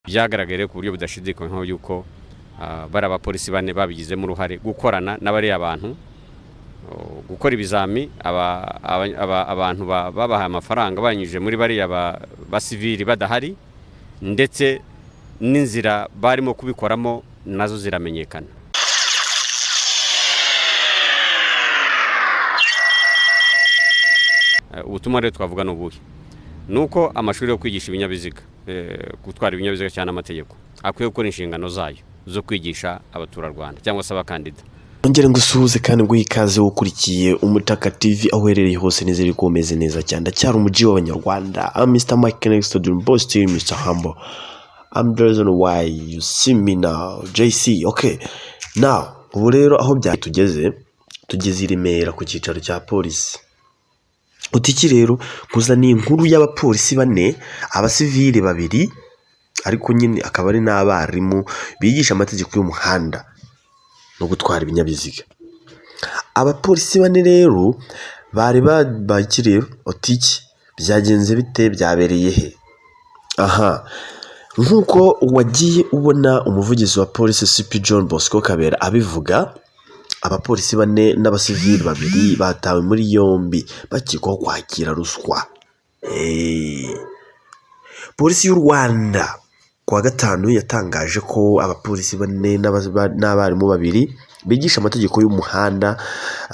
Byagaragaye ku buryo budashidikanywaho yuko bari abapolisi bane babigizemo uruhare gukorana n'abariya bantu gukora ibizami, abantu babahaye amafaranga banyujije muri bariya basivili badahari, ndetse n'inzira barimo kubikoramo nazo ziramenyekana. Ubutumwa rero twavuga ni ubuhe? Ni uko amashuri yo kwigisha ibinyabiziga, gutwara ibinyabiziga cyangwa n'amategeko, akwiye gukora inshingano zayo zo kwigisha abaturarwanda cyangwa se abakandida. Nongere ngusuhuze kandi nguhe ikaze ukurikiye Umutaka TV aho uherereye hose, nizere ko umeze neza cyane. Ndacyari umuji w'Abanyarwanda. I'm Mr. Mike next to the boss team, Mr. Humble. I'm the reason why you see me now, JC. Okay, now ubu rero aho tugeze, tugeze i Remera ku cyicaro cya polisi. Utiki rero nkuzaniye inkuru y'abapolisi bane, abasivili babiri, ariko nyine akaba ari n'abarimu bigisha amategeko y'umuhanda no gutwara ibinyabiziga. Abapolisi bane rero bari bakiriye otiki, byagenze bite, byabereye he? Aha nk'uko wagiye ubona umuvugizi wa polisi CP John Bosco Kabera abivuga, abapolisi bane n'abasivili babiri batawe muri yombi bakekwaho kwakira ruswa. Polisi y'u Rwanda kuwa gatanu yatangaje ko abapolisi bane n'abarimu babiri bigisha amategeko y'umuhanda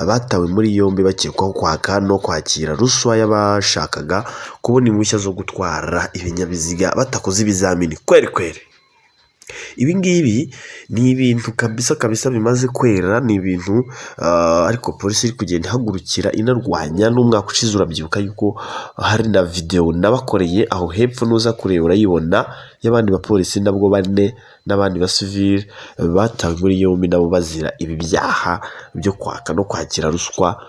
batawe muri yombi bakekwaho kwaka no kwakira ruswa y'abashakaga kubona impushya zo gutwara ibinyabiziga batakoze ibizamini. Kweri kweri, ibi ngibi ni ibintu kabisa kabisa bimaze kwera, ni ibintu ariko polisi iri kugenda ihagurukira inarwanya. N'umwaka ushize urabyibuka yuko hari na videwo nabakoreye aho hepfo, nuza kureba urayibona, y'abandi bapolisi nabwo bane n'abandi basivili batawe muri yombi nabo bazira ibi byaha byo kwaka no kwakira ruswa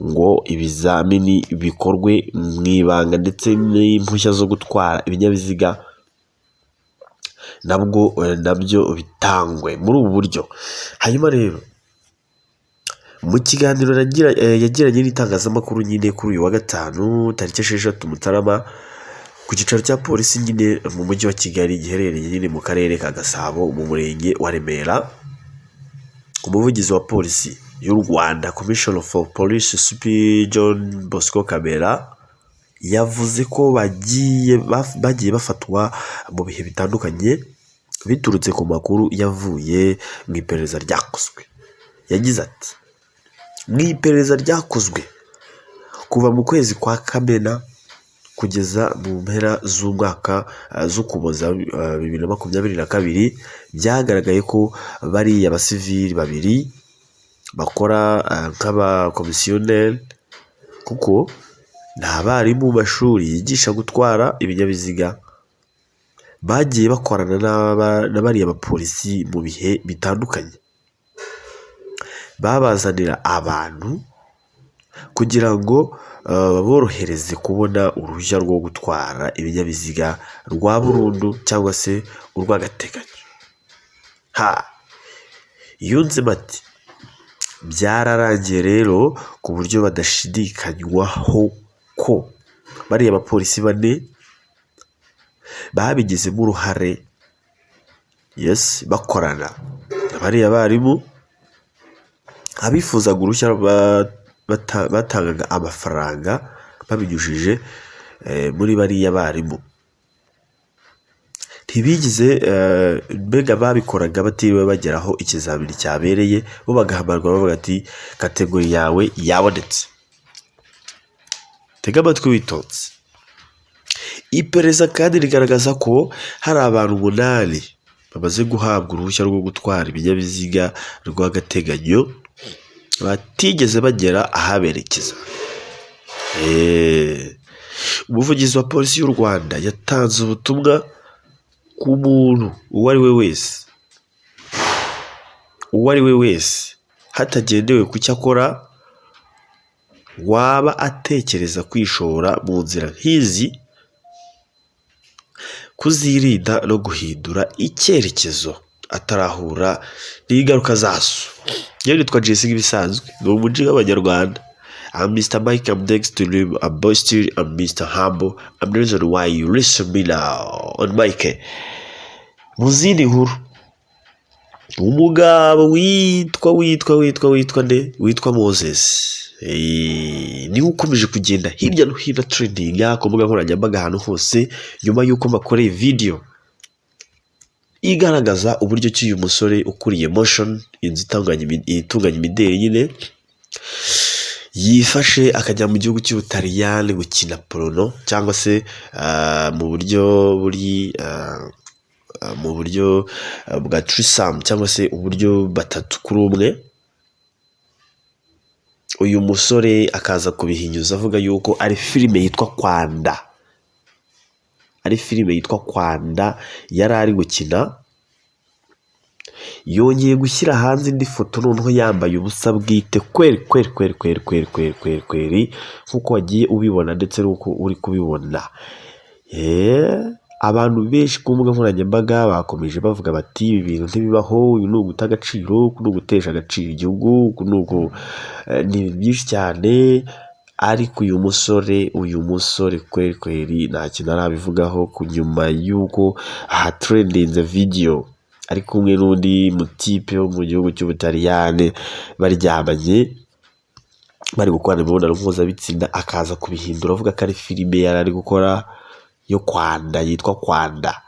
ngo ibizamini bikorwe mu ibanga, ndetse n'impushya zo gutwara ibinyabiziga nabwo nabyo bitangwe muri ubu buryo. Hanyuma rero mu kiganiro yagiranye n'itangazamakuru nyine kuri uyu wa gatanu tariki 6 Mutarama ku cyicaro cya polisi nyine mu mujyi wa Kigali giherereye nyine mu karere ka Gasabo mu murenge wa Remera, umuvugizi wa polisi y'u Rwanda, Commissioner for Police CP John Bosco Kabera, yavuze ko bagiye bafatwa mu bihe bitandukanye biturutse ku makuru yavuye mu iperereza ryakozwe. Yagize ati: "Mu iperereza ryakozwe kuva mu kwezi kwa Kamena kugeza mu mpera z'umwaka z'Ukuboza 2022, byagaragaye ko bariya basivili babiri bakora nk'abakomisiyoneri, kuko ni abarimu mu mashuri yigisha gutwara ibinyabiziga, bagiye bakorana na bariya bapolisi mu bihe bitandukanye, babazanira abantu kugira ngo baborohereze kubona uruhushya rwo gutwara ibinyabiziga rwa burundu cyangwa se urw'agateganyo." Ha yunzemo ati: "Byararangiye rero ku buryo badashidikanywaho ko bariya bapolisi bane babigizemo uruhare, yes, bakorana na bariya barimu. Abifuzaga uruhushya batangaga amafaranga babinyujije muri bariya barimu. Ntibigize mbega babikoraga batiriwe bagera aho ikizamini cyabereye, bo bagahamagarwa bavuga ati category yawe yabonetse." Tega amatwi witonze. Iperereza kandi rigaragaza ko hari abantu umunani bamaze guhabwa uruhushya rwo gutwara ibinyabiziga rw'agateganyo batigeze bagera ahaberekeza. Umuvugizi wa polisi y'u Rwanda yatanze ubutumwa ku muntu uwo ari we wese, uwo ari we wese hatagendewe ku cyo akora, waba atekereza kwishora mu nzira nk'izi, kuzirinda no guhindura icyerekezo atarahura n'ingaruka zazo. Njyewe nitwa Jesse nk'ibisanzwe, ni umuji w'Abanyarwanda. I'm Mr. Mike, I'm next to him, I'm boy still, I'm Mr. Humble, I'm the reason why you listen me now on Mike. Mu zindi nkuru, umugabo witwa nde, witwa Moses, niwe ukomeje kugenda hirya no hino trendinga ku mbuga nkoranyambaga ahantu hose, nyuma y'uko bakoreye video igaragaza uburyo ki uyu musore ukuriye Moshions, inzu itunganya imideli nyine, yifashe akajya mu gihugu cy'Ubutaliyani gukina porno, cyangwa se mu buryo buri mu buryo bwa threesome, cyangwa se uburyo batatu kuri umwe. Uyu musore akaza kubihinyuza avuga yuko ari filime yitwa Kwanda, ari filime yitwa Kwanda yari ari gukina. Yongeye gushyira hanze indi foto noneho yambaye ubusa bwite kweri kweri kweri kweri kweri kweri kweri kweri, nk'uko wagiye ubibona ndetse n'uko uri kubibona. Abantu benshi ku mbuga nkoranyambaga bakomeje bavuga bati: "Ibi bintu ntibibaho, uyu ni uguta agaciro, uku ni ugutesha agaciro igihugu, uku ni uku." Ni ibintu byinshi cyane, ariko uyu musore kweri kweri nta kintu arabivugaho ku nyuma y'uko ahatrendinze video ari kumwe n'undi mutipe wo mu gihugu cy'Ubutaliyani baryamanye, bari gukorana imibonano mpuzabitsina, akaza kubihindura avuga ko ari filime yari ari gukora yo Kwanda, yitwa Kwanda.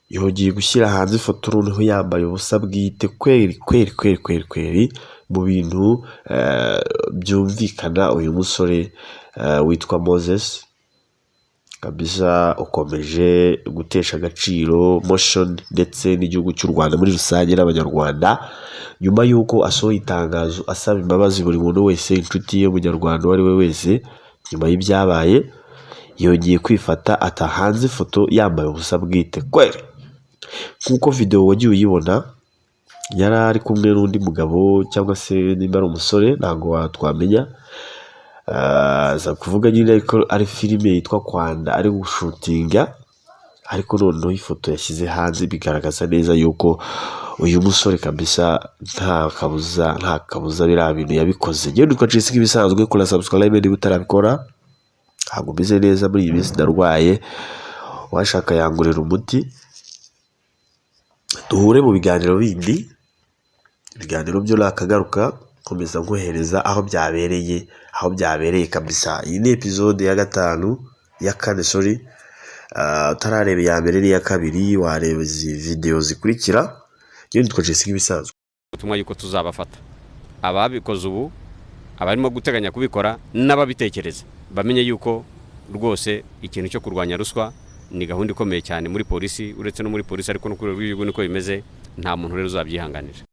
Yongeye gushyira hanze ifoto noneho yambaye ubusa bwite kweri kweri kweri kweri kweri, mu bintu byumvikana. Uyu musore witwa Moses kabisa ukomeje gutesha agaciro Moshions ndetse n'igihugu cy'u Rwanda muri rusange n'Abanyarwanda, nyuma y'uko asohoye itangazo asaba imbabazi buri muntu wese, inshuti ye, umunyarwanda uwo ari we wese, nyuma y'ibyabaye. Yongeye kwifata ata hanze ifoto yambaye ubusa bwite kweri, nk'uko video wagiye uyibona. Yari ari kumwe n'undi mugabo, cyangwa se nimba ari umusore ntabwo twamenya. Aza kuvuga nyine ko ari filime yitwa Kwanda ari gushootinga, ariko noneho ifoto yashyize hanze bigaragaza neza yuko uyu musore kabisa nta kabuza biriya bintu yabikoze. Njyewe nitwa Jessica ibisanzwe, kora subscribe niba utarabikora. Ntabwo meze neza muri iyi minsi, ndarwaye, uwashaka yangurira umuti. Duhure mu biganiro bindi, ibiganiro byo nakagaruka, nkomeza nkohereza aho byabereye, aho byabereye kabisa. Iyi ni episode ya gatanu, ya kane, sorry. Utarareba iya mbere n'iya kabiri, wareba izi video zikurikira. Njyewe nitwa Jessica ibisanzwe. Ubutumwa yuko tuzabafata ababikoze ubu, abarimo guteganya kubikora n'ababitekereza, bamenye yuko rwose ikintu cyo kurwanya ruswa ni gahunda ikomeye cyane muri polisi, uretse no muri polisi ariko no ku rwego rw'igihugu niko bimeze. Nta muntu rero uzabyihanganira.